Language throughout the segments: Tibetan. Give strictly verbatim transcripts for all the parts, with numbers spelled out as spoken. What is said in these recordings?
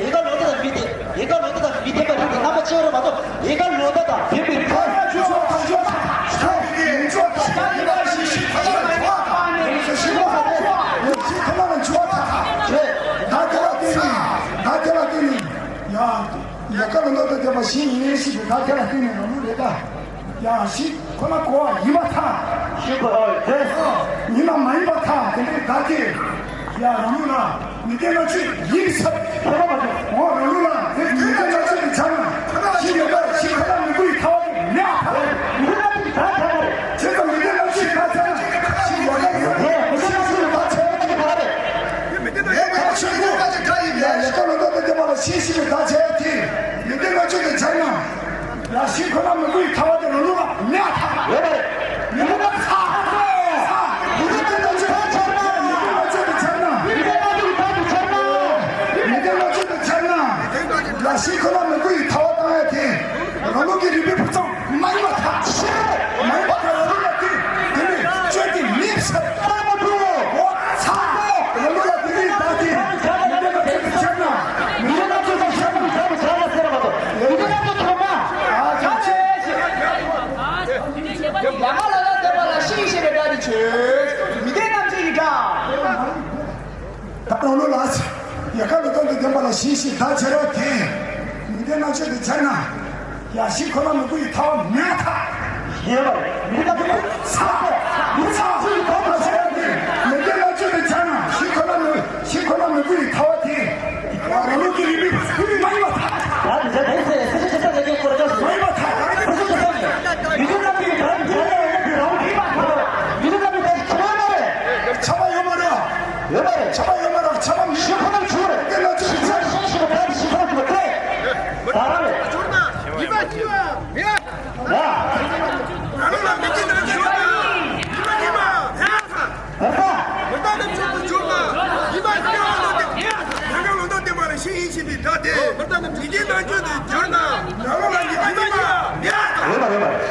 ཡིན་ཀ་ལོ་ད་དང་མི་དེ་ཡིན་ཀ་ལོ་ད་དང་མི་དེ་པ་རེད་དེ་རྣམ་པ་ཅན་རེད་མ་གཏོགས་ཡིན་ཀ་ལོ་ད་དང་བོད་མི་རིགས་ཁ་ཆུ་ཆུ་ཐང་ཆུ་ཐང་ཆུ་ཡིན་ཆུ་ཐང་ཡིན་ཀ་ཞིག་ཞིག་ཁ་ལ་ཆུ་ཐང་ཞིག་ཁ་ལ་ཆུ་ཐང་ཆུ་ད་དེ་ལ་དེ་ནི་ད་དེ་ལ་དེ་ནི་ཡ། ཡ་ག་ལ་ནོར་དང་ལྡན་པ་ཞིག་ཡིན་ཞིག་གི་ད་དེ་ལ་བརྟེན་ནས་རང་ལུགས་རེད་ད། ཡ་ཞིག་ཁོ་ན་གོ་བ་ཡིན་པ་ཐལ། ཞིག་གོ་བ་དེ། ཡིན་ན་མ་ཡིན་པ་ཐལ་དེ་འདྲའི་ད་དེ། ཡ་རང་ལུགས་ལ་མི་བདེན་ན་ཆོས་ཡིན་ས། ཁྱེད་པ་མ་ཐལ། འོ་རང་ལུགས་ལ་དེ་མི་བདེན་ན་ཆོས་ཀྱི་ཆ་ན། ཞིག་ཡོད་པ་ཞིག་ཁོ་ན་མི་དགོས་ཡི་ཐལ་བ་དེ་མེད་ཨ་ཐལ། མི་བདེན་ན་ཆོས་ད་ཐལ་བ་རེད། ཁྱེད་ཚོ་མི་བདེན་ན་ཆོས་ད་ཐལ་ན་ཞིག་ཡོད་པ་ཡོད་པ་ཞིག་ད་ཐལ་བ་ཅིག་ད་རེད། མི་བདེན་ན་ཆོས་ད་ཐལ་བ་ཅིག་ད་ཡིན་པས། ཡ་ཡ་ག་ལ་ནོར་དང་ལྡན་པ་ལ་ཞིག་ཞིག་གི་ད་ཆ་ཡ་དེ་མི་བདེན་ན་ཆོས་ཀྱི་ཆ་ན། ཡ་ཞིག་ཁོ་ན་མི་དགོས་ཡི་ཐལ་བ་དེ་རང་ལུགས་ལ་མེད་ཨ་ཐལ། ཡོད་པ་རེད། མི་དགོས་ན་ཚ། ཚ། མི་དགོས་ན་ཚ་ཆགས་ན། མི་དགོས་ན་ཚ་ཆགས་ན། མི་དགོས་ན་ཚ་ཆགས་ན། མི་དགོས་ན་ཚ་ཆགས་ན། ཡ་ཞིག་ཁོ་ན་མི་དགོས་ཡི་ཐལ་བ་བཏང་ཡ་དེ་རང་ལུགས་ཀྱི་རིག་པའི་ཕུན་ཚོགས་མ་ཡིན་པ་ཐལ། མ་ཡིན་པ་ཐལ་རང་ལུགས་ལ་དེ་དེ་ནི་ཆོས་དེ་མེད་ཟེར། ཨོ་ཚ། རང་ལུགས་ལ་དེ་ནི་ད་དེ་མི་དགོས་ན་ཚ་ཆགས་ན། མི་དགོས་ན་ཚ་ཆགས་ན། མི་དགོས་ན་ཚ་ཆགས་ན། ཡ་མ་ལ་ལ་བསྟན་པ་ལ་ཤིང་ཞེས་པའི་སྒྲ་འདི་ཆོས་མི་ལྡན་རྣམ་འབྱེད་ཀྱི་སྒྲ། ད་རང་ལུགས་ལ་ཡ་ག་ལ་ནོར་དང་ལྡན་པ་ལ་ཞིག་ཞིག་ད་བྱེད་རོགས་དེ་མི་ལྡན་རྣམ་འབྱེད་དུ་བྱས་ན། ཡ་ཞིག་ཁོ་ན་མི་དགོས་ཡི་ཐལ་བ་མེད་ཐལ། ཡོད་པ་རེད། མི་ལྡན་ཚ། མི་ཚ་ཚུལ་གོ་དང་བྱེད་རོགས་དེ་མི་ལྡན་རྣམ་འབྱེད་དུ་བྱས་ན་ཞིག་ཁོ་ན་མི། ཞིག་ཁོ་ན་མི་དགོས་ཡི་ཐལ་བ་དེ། རང་ལུགས་ཀྱི་རིག་པའི་ཕུན་མ་ཡིན་པ་ཐལ། ད་དེ་ཚོ་དེ་ཚོ་སྲིད་ཇུས་ཆེ་ས་ལས་ཀའི་སྐོར་སྐབས་སུ་མ་ཡིན་པ་ཐལ། སྲིད་ཇུས་ཆེ་ས་ནས་མི་དགོས་ན་མི་དགོས་ད་དེ་ཚོ་ཡོད་པའི་རང་རིག་པ་ཐལ། མི་དགོས་ན་མི་དགོས་ཆོས་མ་རེད། ཆ་པ་ཡོད་མ་རེད། ཡོད་པ་རེད། ཆ་པ་ཡོད་མ་རེད། ཆ་པ་མི་ཞིག་ཁོ་ན་ཆུ་རེད། དེ་ལ་ཆུ་ཞིག་ཆ་ཞིག་ཞིག་ད་ཞིག་ཁོ་ན་ཆུ་རེད། ད་རང་རེད། ཡིན་པ་ཅི་བ། ཡ། ང་ལ་མི་དགོས་ན་ཆུ་རེད། ཡིན་པ་ཡིན་པ། བར་ཐག་མི་རྟག་རྣམ་འབྱེད་དུ་གྱུར་ན། ཡིན་པ་ཡིན་པ་ལ་བརྟེན་པ་ལ་ཤེས་ཡིན་ཞེས་པའི་སྒྲ་སྟེ། མི་རྟག་རྣམ་འབྱེད་དུ་གྱུར་ན། ནམ་ལ་ཡིན་པ་ཡིན་པ། ཡོད་པ་ཡོད་པ།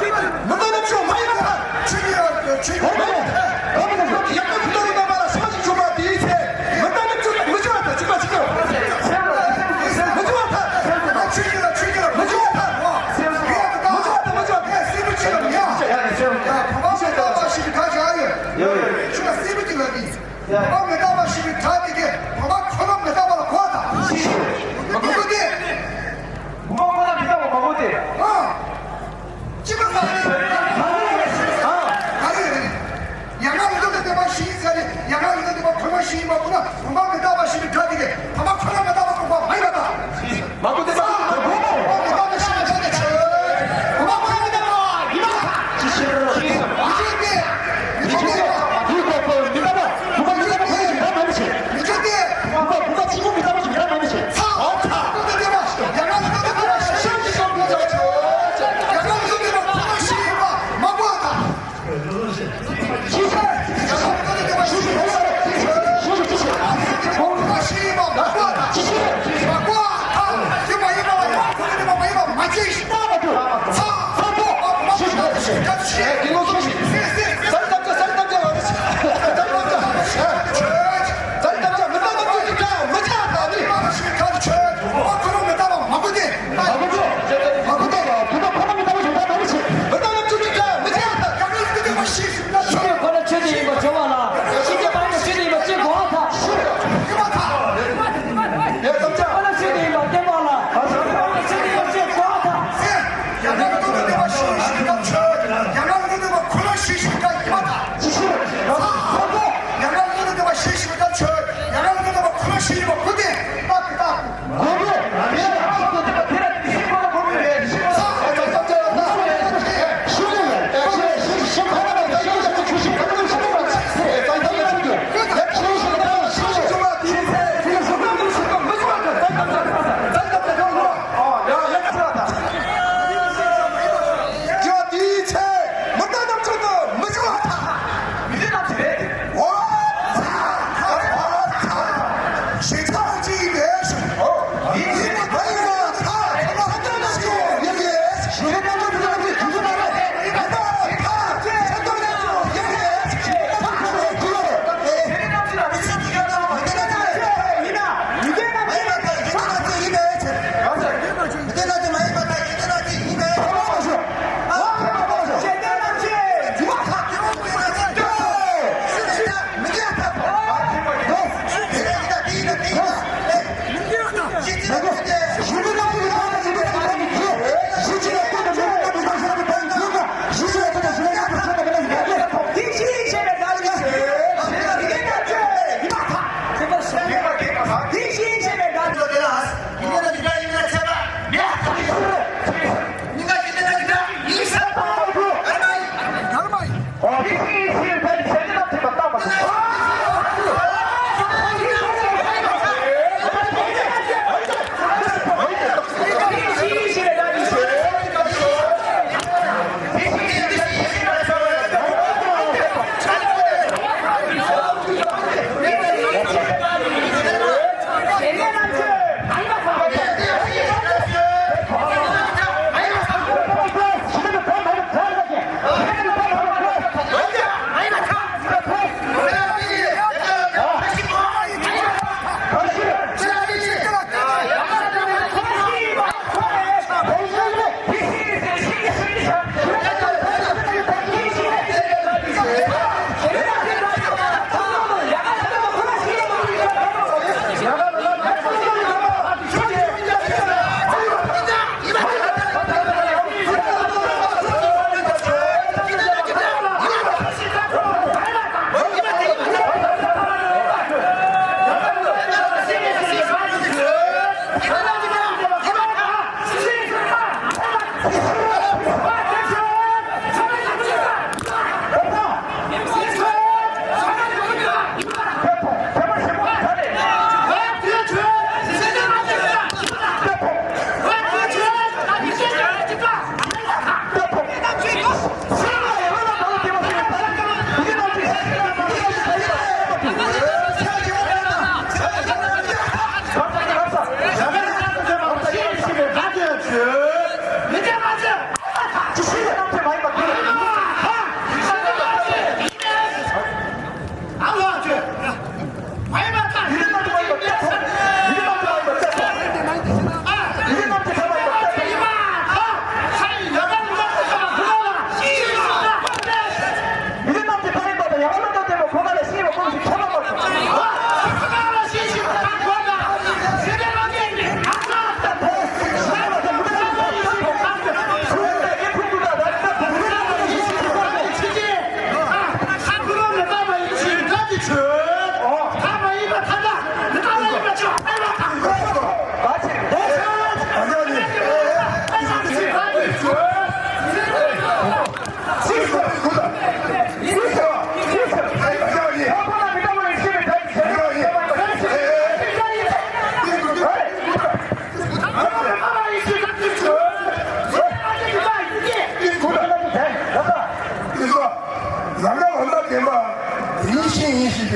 མི་ལྟ་ནི་ཆོས་མ་ཡིན་པར་ཐལ། ཆོས་ཉིད་ལ་ཆོས་ཉིད་ལ་ཡག་པོ་མཐོང་བའི་རྣམ་པ་ལ་ཕྱག་ཅིག་བྱུང་བ་དེའི་ཚེ། མི་ལྟ་ནི་ཆོས་མི་བྱེད་པར་ཐལ། གཅིག་པ་གཅིག་པ། མི་བྱེད་པར་ཐལ། ཆོས་ཉིད་ལ་ཆོས་ཉིད་ལ་མི་བྱེད་པར་ཐལ། མི་བྱེད་པར་ཐལ། མི་བྱེད་པར་ཐལ། མི་བྱེད་པར་ཐལ། མི་བྱེད་པར་ཐལ། ཡ། ཕ་མ་མི་རྟག་པ་ཞིག་གི་གྲས་ཅིག་ཨ་ཡོད། ཡོད། ཁྱོད་ལ་སྲིད་པ་གཅིག་ལ་ནི། ཕ་མ་མི་རྟག་པ་ཞིག་གི་གྲས་དེ་གས་ཕ་མ་ཁོ་ན་མི་རྟག་པ་ལ་གོ་དང་། མ་གོ་སྟེ། ཕ་མ་ཁོ་ན་མི་རྟག་པ་མ་གོ་སྟེ། ཨ། གཅིག་པ་ག་རེ། ཨ། ག་རེ་རེད། ཡང་ན་ལུང་དང་ལྡན་པ་བཞི་ཡིན་ཟེར་ནས། ཡང་ན་ལུང་དང་ལྡན་པ་ཕ་མ་བཞི་ཡིན་པ་ཁོ་ན་ཕ་མ་མི་རྟག་པ་ཞིག་གི་གྲས་དེ་གས་ཕ་མ་ཁོ་ན་མི་རྟག་པ་དགོངས་པ་མ་ཡིན་པ་དང་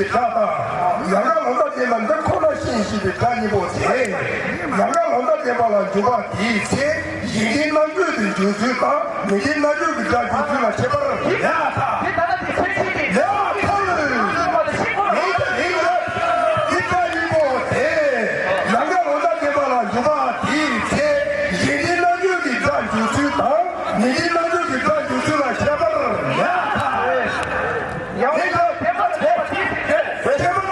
སྒྲ་དང་། ཡལ་ག་ལོ་འདབ་ལྡན་པ་འདི་ཁོ་ན་ཤིང་ཞེས་པའི་སྒྲ་གཉིས་པོ་སྟེ། ཡལ་ག་ལོ་འདབ་ལྡན་པ་ལ་འཇུག་པ་དེའི་ཚེ། གཞན་སྡེའི་རྣམ་གཅོད་དུ་འཇུག་ཚུལ་དང་། མི་སྡེའི་རྣམ་གཅོད་ཀྱི་སྒྲ་འཇུག་ཚུལ་ལ་ཁྱད་པར་ཡོད་ད། ཡོད་ད། འདི་སྒྲ་གཉིས་པོ་སྟེ། ཡལ་ག་ལོ་འདབ་ལྡན་པ་ལ་འཇུག་པ་དེའི་ཚེ། གཞན་སྡེའི་རྣམ་གཅོད་ཀྱི་སྒྲ་འཇུག་ཚུལ་དང་། མི་སྡེའི་རྣམ་གཅོད་ཀྱི་སྒྲ་འཇུག་ཚུལ་ལ་ཁྱད་པར་ཡོད་ད། ཡང་དེ་ལ་དེ་ལ་དེ་ལ་དེ་ཁྱད་པར་མེད་ད།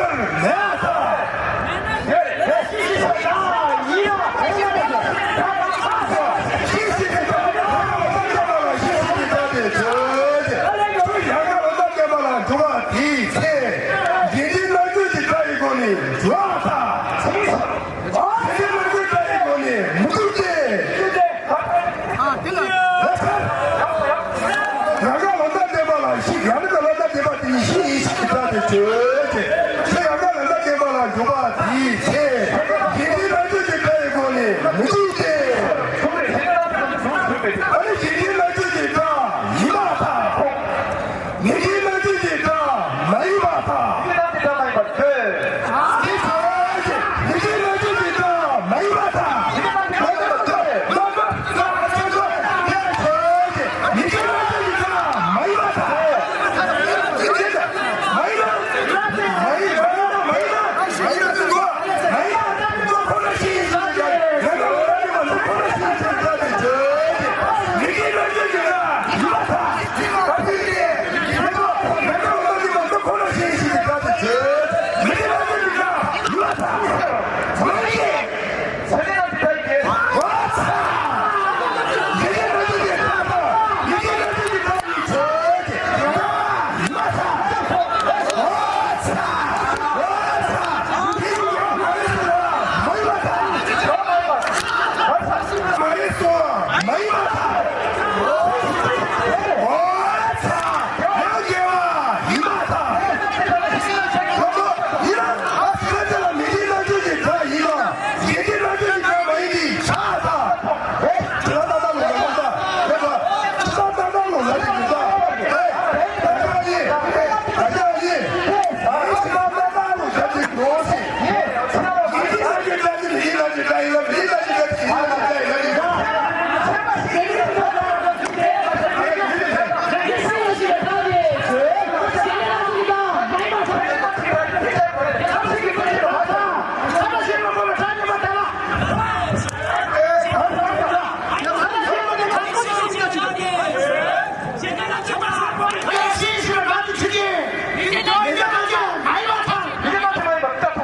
ཡལ་ག་ལོ་འདབ་ལྡན་པ་ལ་ཤིང་། ཡལ་ག་ལོ་འདབ་ལྡན་པ་དེ་ནི་ཤིང་ཡིན་ཞེས་སྒྲ་དེ་ཆོས་ཅན། ཤིང་ཡལ་ག་ལོ་འདབ་ལྡན་པ་ལ་འཇུག་པ་དེའི་ཚེ། གཞན་སྡེའི་རྣམ་གཅོད་ཀྱི་སྒྲ་ཡི་སྒོ་ནས་མི་འཇུག་སྟེ། ཨ་ནི་གཞན་སྡེའི་རྣམ་གཅོད་ཀྱི་སྒྲ་ཡིན་པར་ཐལ། མི་སྡེའི་རྣམ་གཅོད་ཀྱི་སྒྲ་མ་ཡིན་པར་ཐལ། མི་སྡེའི་རྣམ་གཅོད་ཀྱི་སྒྲ་མ་ཡིན་པར་ཐལ། མི་སྡེའི་རྣམ་གཅོད་ཀྱི་སྒྲ་མ་ཡིན་པར་ཐལ།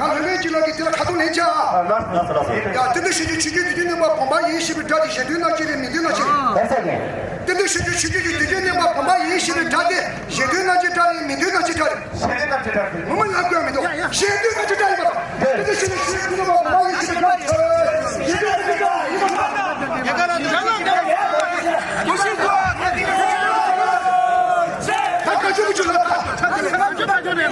ང་ལོ་ལོན་གྱི་ལག་གི་དེ་ལ་ཁ་ཐུག་ལེན་ཆ། ཡ། དེ་འདྲ་ཞིག་གི་ཆོས་ཀྱི་དུས་ཀྱི་གནས་པ་བུམ་པ་ཡིན་ཞེས་པའི་སྒྲ་དེ་གཞན་དོན་རྣམ་བཅད་རེད། མི་དོན་རྣམ་བཅད་རེད། དེ་འདྲ་ཞིག་གི་ཆོས་ཀྱི་དུས་ཀྱི་གནས་པ་བུམ་པ་ཡིན་ཞེས་པའི་སྒྲ་དེ་གཞན་དོན་རྣམ་བཅད་སྒྲ་རེད། མི་དོན་རྣམ་བཅད་སྒྲ་རེད། ངོ་མ་ལབ་དགོས་མི་འདུག་གཞན་དོན་རྣམ་བཅད་སྒྲ་ཡིན་པ་དང་། དེ་འདྲ་ཞིག་གི་ཆོས་ཀྱི་དུས་ཀྱི་གནས་པ་བུམ་པ་ཡིན་ཞེས་པའི་སྒྲ་དེ་གཞན་དོན་རྣམ་བཅད་སྒྲ་ཡིན་པ་དང་།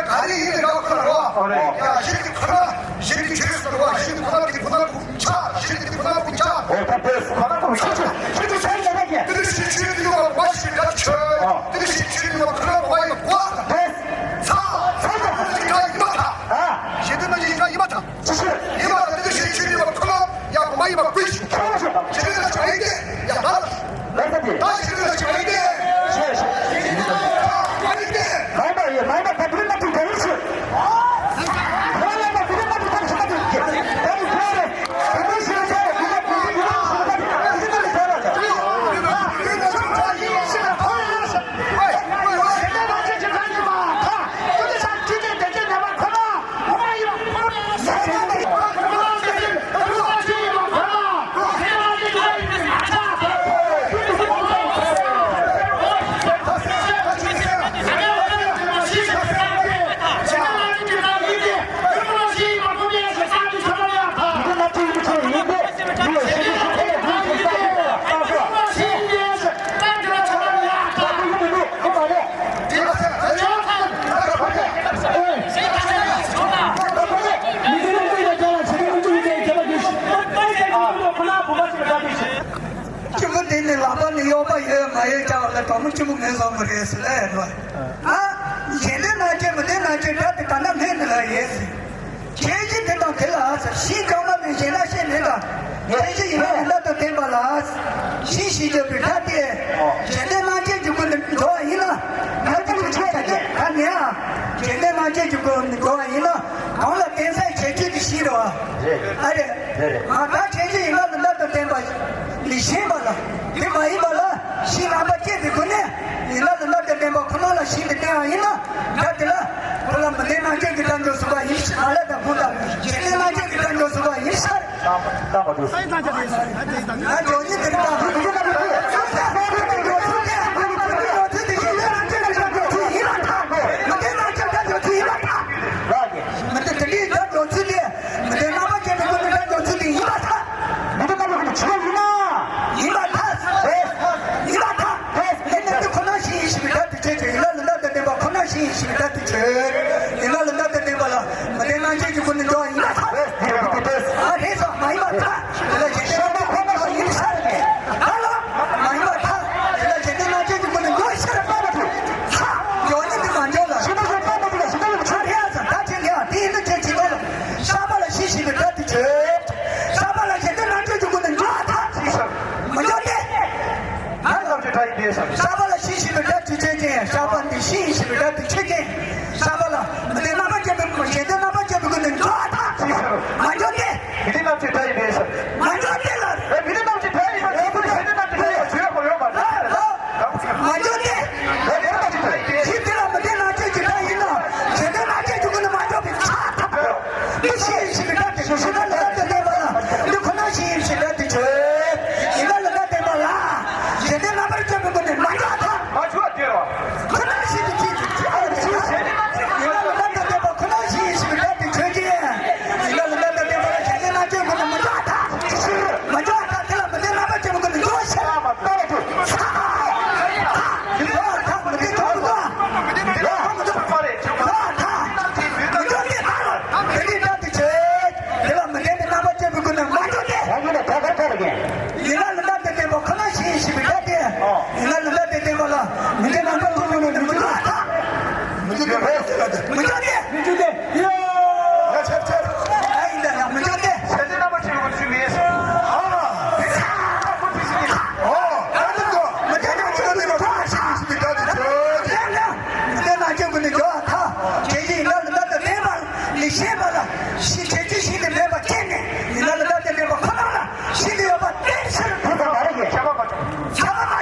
ཡང་ག་རེ་ཡིན་ནི་ར་ཁོ་ལ་རོ། ཨོ་རེད། ཡ་ཤིན་ཏུ་ཁོ་ན་ཤིན་ཏུ་ཆོས་སུ་རོ། ཤིན་ཏུ་ཁོ་ན་གི་ཁོ་ན་ཁོ་ཆ། ཤིན་ཏུ་ཁོ་ན་ཁོ་ཆ། ཨོ་ད་དེ་ཁོ་ན་ཁོ་ཆ་ཆ། ཤིན་ཏུ་ཆ་ཡ་ན་གི། དེ་ནི་ཤིན་ཏུ་ཆོས་ནི་བ་བ་ཤིན་ཏུ་ཆོས། ཨོ། དེ་ནི་ཤིན་ཏུ་ཆོས་ནི་བ་ཁོ་ན་བ་ཡི་བ། དེ་ཚ། ཚ་ཡ་ན་གི་ཡི་མ་ཐ། ཨ། ཤིན་ཏུ་ན་གི་ཡི་མ་ཐ། ཅི་ཞིག་ཡིན་པ་དེ་དུ་ཞིག་ཆུ་ཡིན་པ་ཁོ་ན་ཡག་པོ་མ་ཡིན་པ་ཀུན་ཞིག་ཆུ་ཡིན་ལ་ཆུ་ཡིན་ཏེ་ཡག་པ་ལ། ལ་ས་དེ། ད་ཞིག་ལ་ཆུ་ཡིན་ཏེ། ཆུ་ཡིན་ཏེ། མ་ཡིན་པ་ཡིན་མ་ཡིན་པ་ད་དུ་ན་དུ་ག་རེ་ཆུ། ཁོ་ལ་ན་དུ་ན་དུ་ད་ཆུ་ད་དུ་ག་རེ་ཁོ་རེ། དུ་ན་ཞིག་ལ་ཆུ་ཡིན་པ་དུ་ན་དུ་ན་ཆུ་ད་དུ་ན་དུ་ད་དུ་ད་དུ་ད་དུ། སྐྱེས་བུ་དེ་ནི་ལག་པ་ནི་གཡོག་པ་ཡོད་མ་ཡོད་ཀྱང་ལ་གྲོགས་མོ་སྐྱིད་པོ་ངན་བཟང་པོ་རེད་ཟེར་ལ་ཡོད་རེད། ཨ། གཞན་དོན་སྣང་བྱེད་མི་ལྡན་སྣང་བྱེད་སྒྲ་དེ་ག་ན་སྨྲས་ནི་ལ་ཡིན་ཟེར། ཁྱད་གཞི་དེ་དང་དེ་ལ་ཟེར། གཞི་གང་མ་ནི་གཞན་ལ་ཤེས་མིན་དང་། ཁྱད་གཞི་ཡིན་ན་ཡིན་ལ་དང་ལྡན་པ་ལ་ཟེར། གཞི་ཞེས་བརྗོད་པའི་སྒྲ་དེ། གཞན་དོན་སྣང་བྱེད་ཀྱི་སྒོ་ནས་འགྲོ་བ་ཡིན་ན། ད་ཅི་ལ་ཆོས་ཀྱི་ད་ནི་ཨ། གཞན་དོན་སྣང་བྱེད་ཀྱི་སྒོ་ནས་འགྲོ་བ་ཡིན་ན། གང་ལ་བརྟེན་སའི་ཁྱད་ཆོས་ཀྱི་གཞི་རེད་བ། རེད། ཨ་རེད། རེད་རེད། ང་ད་ཁྱད་གཞི་ཡིན་ལ་དང་ལྡན་པ་ལས་གཞན་པ་ལ། དེ་མ་ཡིན་པ་ལ་གཞི་རྣམ་པ་བཅད་པའི་སྒོ་ནས་ཡིན་ལ་དང་ལྡན་པ་ཁོ་ན་ལ་གཞི་མི་བརྟེན་པ་ཡིན་ན། ད་དེ་ལ་ཁོ་ལ་མི་ལྡན་སྣང་བྱེད་ཀྱི་སྒྲ་འཇོག་ཟུག་པ་ཡིན་ཞིང་། ང་ལ་དང་ཁོ་ལ་གཞན་ལྡན་སྣང་བྱེད་ཀྱི་སྒྲ་འཇོག་ཟུག་པ་ཡིན་ས་རེད། ད་འགྲོ་ཡིན་དེ་རེད་ད། མི་དེ་དེ་འདྲའི་སྒྲ་འཇོག་ཚུལ་དེ། མི་དེ་རྣམ་པ་ཅན་དེ་ཁོ་ནི་སྒྲ་འཇོག་ཚུལ་དེ་ཡིན་པར་ཐལ། ད་དེ་རྣམ་པ་ཅན་དེ་ཁོ་ནི་སྒྲ་འཇོག་ཚུལ་དེ་ཡིན་པར་ཐལ། མི་དེ་རྣམ་པ་ཅན་དེ་ཁོ་ནི་ཆོས་ཡིན་ན། ཡིན་པར་ཐལ། ཡིན་པར་ཐལ། དེ་ནི་དེ་ཁོ་ན་གཞི་ཡིན་ཞེས་པའི་སྒྲ་དེ་ཆོས་ཅན། ཡིན་ལ་ལ་ལ་དེ་བདེན་པ་ཁོ་ན་གཞི་ཡིན་ཞེས་པའི་སྒྲ་དེ་ཆོས། ཡིན་ལ་ལ་ལ་དེ་བདེན་པ་ལ་མི་ལྡན་སྣང་བྱེད་ཀྱི་སྒོ་ནས་འགྲོ་བ་ཡིན་པར་ཐལ། ཨ་རེད་སོ། མ་ཡིན་པར་ཐལ། དེ་ལ་གཞན་དོན་སྣང་བྱེད་ཀྱི་སྒོ་ནས་ཡིན་ས་རེད། ཨ་ལ། མ་ཡིན་པར་ཐལ། དེ་ལ་གཞན་དོན་སྣང་བྱེད་ཀྱི་སྒོ་ནས་འགྲོ་ཤེས་རབ་པ་མ་ཐུབ། ཚ། འགྲོ་ནི་འདི་མ་འཇོག་ལ། ཤེས་པ་ཤེས་པ་མ་ཐུབ་ལ། ཤེས་པ་ལ་ཆ་རེ་ཨ་ཙམ་ད་ཅི་ལ་དེ་ཡིན་དུ་ཆེ་ཆེ་ལ། བསམ་པ་ལ་གཞི་ཞེས་པའི་སྒྲ་དེ་ཆོས། བསམ་པ་ལ་གཞན་དོན་སྣང་བྱེད་ཀྱི་སྒོ་ནས་འཇོག་ཐབས་ཅིག་བསམ། མི་འཇོག་སྟེ། ད་ལམ་གྱི་སྒྲ་ཡིན་པས་བསམ། བསམ་པ་ལ་གཞི་ཞེས་པའི་སྒྲ་དེ་ཆོས་ཅན། བསམ་པ་འདི་གཞི་ཡིན་ཞེས་པའི་སྒྲ་དེ་ཆོས་ཅན། བསམ་པ་ལ་ མི་འཇོག་སྟེ། མི་འཇོག་སྟེ། ཡ། ཆབ་ཆབ། ཨ་ཡིན་ད་ཡ་མི་འཇོག་སྟེ། ཞལ་འདོན་རྣམ་པ་ཆེན་པོ་ཚུལ་མིན། ཨ། ཨོ། ད་དུང་མི་འཇོག་མི་འཇོག་མི་འཇོག་མི་འཇོག་ཐ། ཞིག་ཞིག་མི་འཇོག་དེ་ཆོས་ཀྱི། མི་འཇོག་ན་ཁྱོད་ཀྱི་མི་འཇོག་ཐ། དེ་བཞིན་ཡིན་ན་ལ་ད་ལྟ་བསྟན་པ་ལས་ཤེས་པ་ལ་ཤི་བྱེད་ཀྱི་ཤི་ནས་མེད་པ་སྐྱེས་ནས་ཡིན་ན་ལ་ད་ལྟ་བསྟན་པ་ཁོ་ན་ལ། ཤི་ནི་ཡོད་པ་བསྟན་ཕྱིར། ཁྱབ་པ་མ་བྱུང་། ཁྱབ་པ་མ་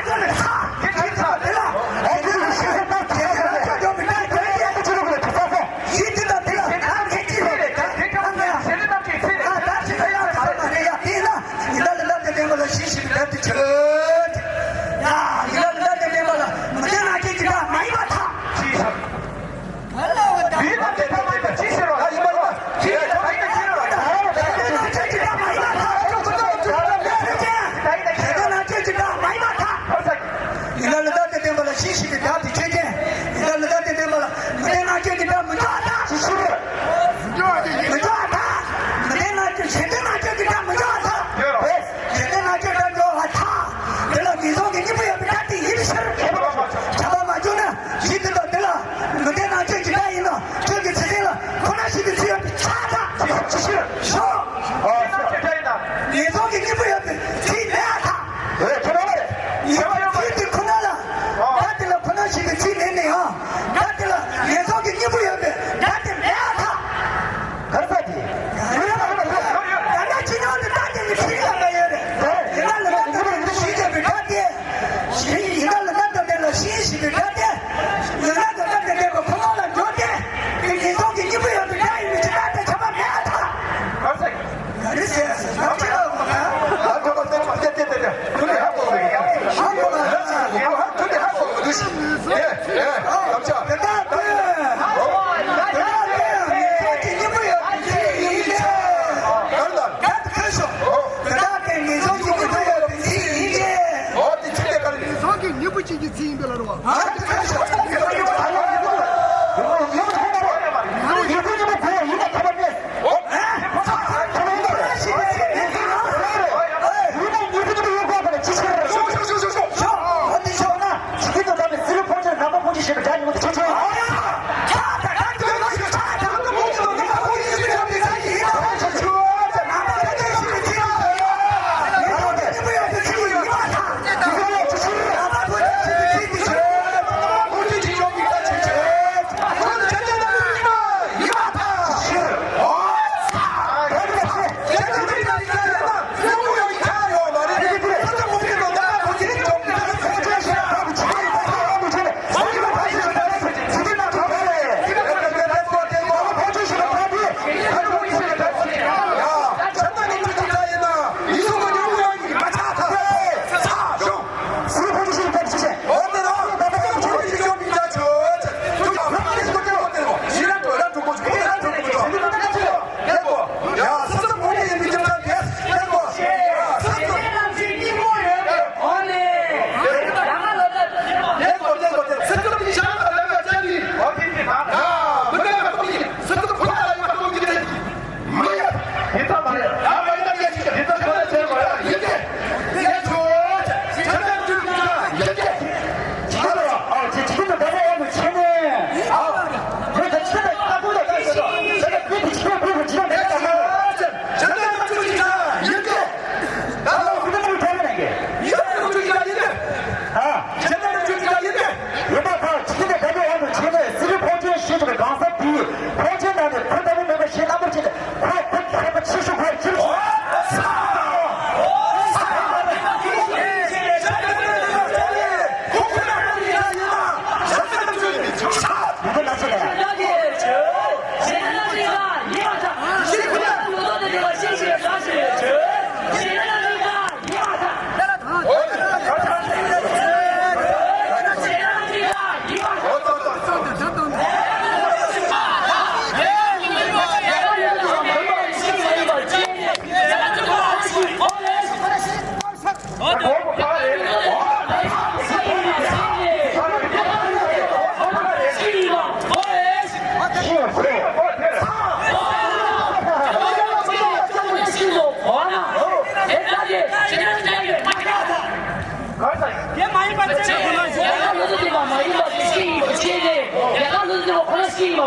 བྱུང་ནས་ས། དེ་ཁྱབ་ས་དེ་ལ། ཨེ་ཁྱོད་ལ་ཤི་ས་ད་ཁྱེད་ཁྱོད་ལ་ཁྱོད་ཀྱི་མི་ད་ཁྱོད་ཀྱི་ཁྱོད་ལ་ཁྱོད་ལ་ཤི་ད་དེ་ལ་ད་ཁྱེད་ཀྱི་ལས་ད་ཁྱེད་ཁྱོད་ལ་ཤི་ནི་ད་ཁྱེད་ཚེ་ད་ད་ཤི་ད་ཡ་ཁྱོད་ལ་ནི་ཡ་དེ་ལ་ཡིན་ད་ལ་ད་དེ་དེ་མ་ལ་ཤི་ཤི་ད་དེ་ཁྱོད་ཡ་ཡིན་ད་ལ་ད་དེ་དེ་མ་ལ་མི་དེ་ན་ཁྱེད་ཀྱི་ད་མ་ཡིན་པ་ཐ། དེའི་ནང་གི་ཐ་མ་ཡིན་པ་ཅི་ཟེར་བ། ཡིན་པ་ཡིན་པ། དེའི་ཐ་མ་ཡིན་པ་ཅི་ཟེར་བ། ཡིན་ན་ཁྱོད་ཀྱི་ཐ་མ་ཡིན་པ་ཐ། ཁྱོད་ཀྱི་ཐ་མ་ཡིན་པ་ཐ། ཡིན་ན་ལ་ད་དེ་བསྟན་པ་ལ་ཤི་ཤི་བའི་བདག་དེ་ཁྱོད་ཅན། ཡིན་ན་ལ་ད་དེ་བསྟན་པ་ལ་མི་བསྟན་ན་ཁྱོད་ཀྱི་ཐ་མི་འཇོག་ཐ། ཅི་ཟེར་བ། མི་འཇོག་ཐ། མི་བསྟན་ན་ཁྱོད་ཞེ་འདོད་ན་ཁྱོད་ཀྱི་ཐ་མི་འཇོག་ཐ། ཡོད་རེད། ཞེ་འདོད་ན་ཁྱོད་ཐ་འཇོག་བ་ཐ། དེ་ལ་ངན་སོང་གི་སྙིང་པོ་ཡོད་པའི་ཐ་དེ་ཡིན་ཕྱིར། ཁྱབ་པ་མ་བྱུང་ན་ཞིག་དེ་དང་དེ་ལ་མི་བསྟན་ན་ཁྱོད་ཀྱི་ཐ་ཡིན་ནོ། ཁྱོད་ཀྱི་ཚེ་ཚེ་ལ་ཁོ་ན་ཞིག་གི་ཚེ་ཡོད་པའི་ཆ་ཐ། ཅི་ཟེར་བ། ཤོག་ཨ་ཟེར། ངན་སོང་གི་སྙིང་པོ་ཡོད་པའི་ཚེ་མེད་ཨ་ཐ། ཨེ་ཁྱོད་རང་རེད། ཡིན་ཚེ་དེ་ཁོ་ན་ལ་ད་དེ་ལ་ཁོ་ན་ཞིག་གི་ཚེ་མེད་ནས་ཨ། ད་དེ་ལ་ངན་སོང་གི་སྙིང་པོ་ཡོད་པའི་ད་དེ་མེད་ཨ།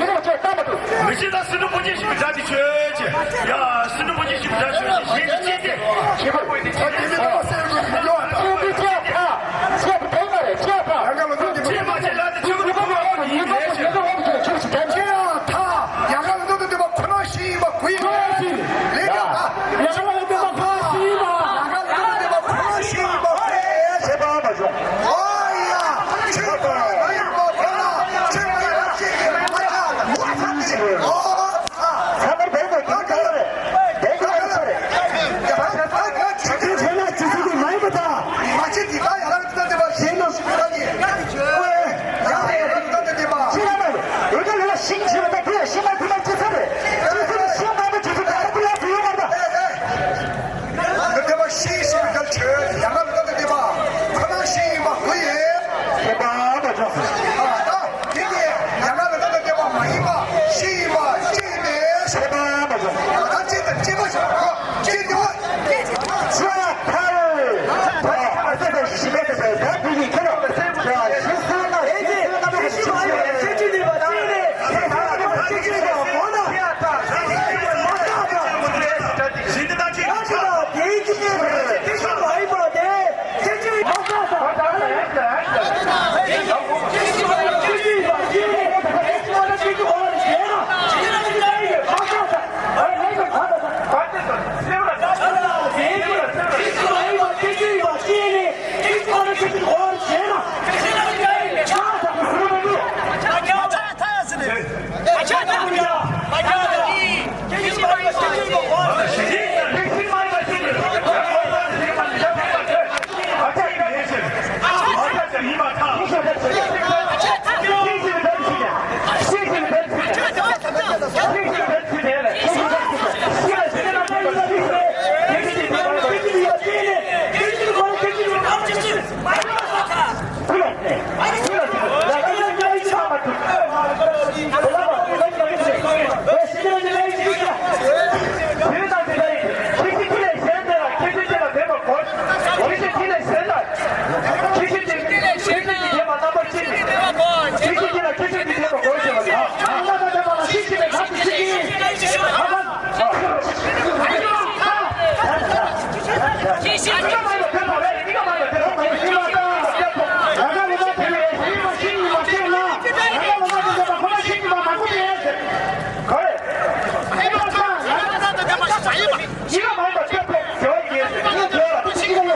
མི་རོགས་ཅེས་ལྟ་མ་ཐུབ། མི་ཤེས་ན་སྲིད་སྐྱོང་སྤུན་མཆེད་ཞིག་གི་དགྲ་དེ་ཆོས་ཅེས། ཡ། སྲིད་སྐྱོང་སྤུན་མཆེད་ཞིག་གི་དགྲ་ཆོས་ཅེས་གཞན་གྱི་ཅེས་ཏེ། ཁྱེད་པོ་དེ་ཁྱེད་ཀྱི་ཅེས་ཁ། ཁྱེད་པོ་དེ་མ་རེད་ཅེས་ཁ། ཡ་ག་ལ་འདུག་དེ་མ་ཅེས་ལ་དེ་ཆོས་ཀྱི་ཁོ་ན་ཡོད་ནི་ཡིན་ལས་ཅེས། ཁྱེད་ཡ་ཐ། ཡ་ག་ལ་འདུག་དེ་མ་ཁོ་ན་ཤི་ཡིན་པ་གུ་ཡིན་ལས་ཅེས། ལས་ཀ་ད། ཡ་ག་ལ་འདུག་དེ་མ་ཁོ་ན་ཤི་ཡིན་པ། ཡ་ག་ལ་འདུག་དེ་མ་ཁོ་ན་ཤི་ཡིན་པ་གུ་ཡིན་ལས་ཅེས། ཨོ་ཡ། ཁྱེད་པོ་ཡ་ཡིན་པ་ཁོ་ན་ཁྱེད་པོ་ཡ་ཅེས་མ་ཆགས་ན་ཨོ། ཚང་མར་བོད་དུ་གང་གང་རེད། བོད་ཀྱི་ཨ་ཚ་རེད། ཡ་ཧ་ཧ་ཧ་ཁྱི་ཁྱི་ཁྱི་ན་ཅི་ཅི་གི་ ཞེས་བརྗོད་པ་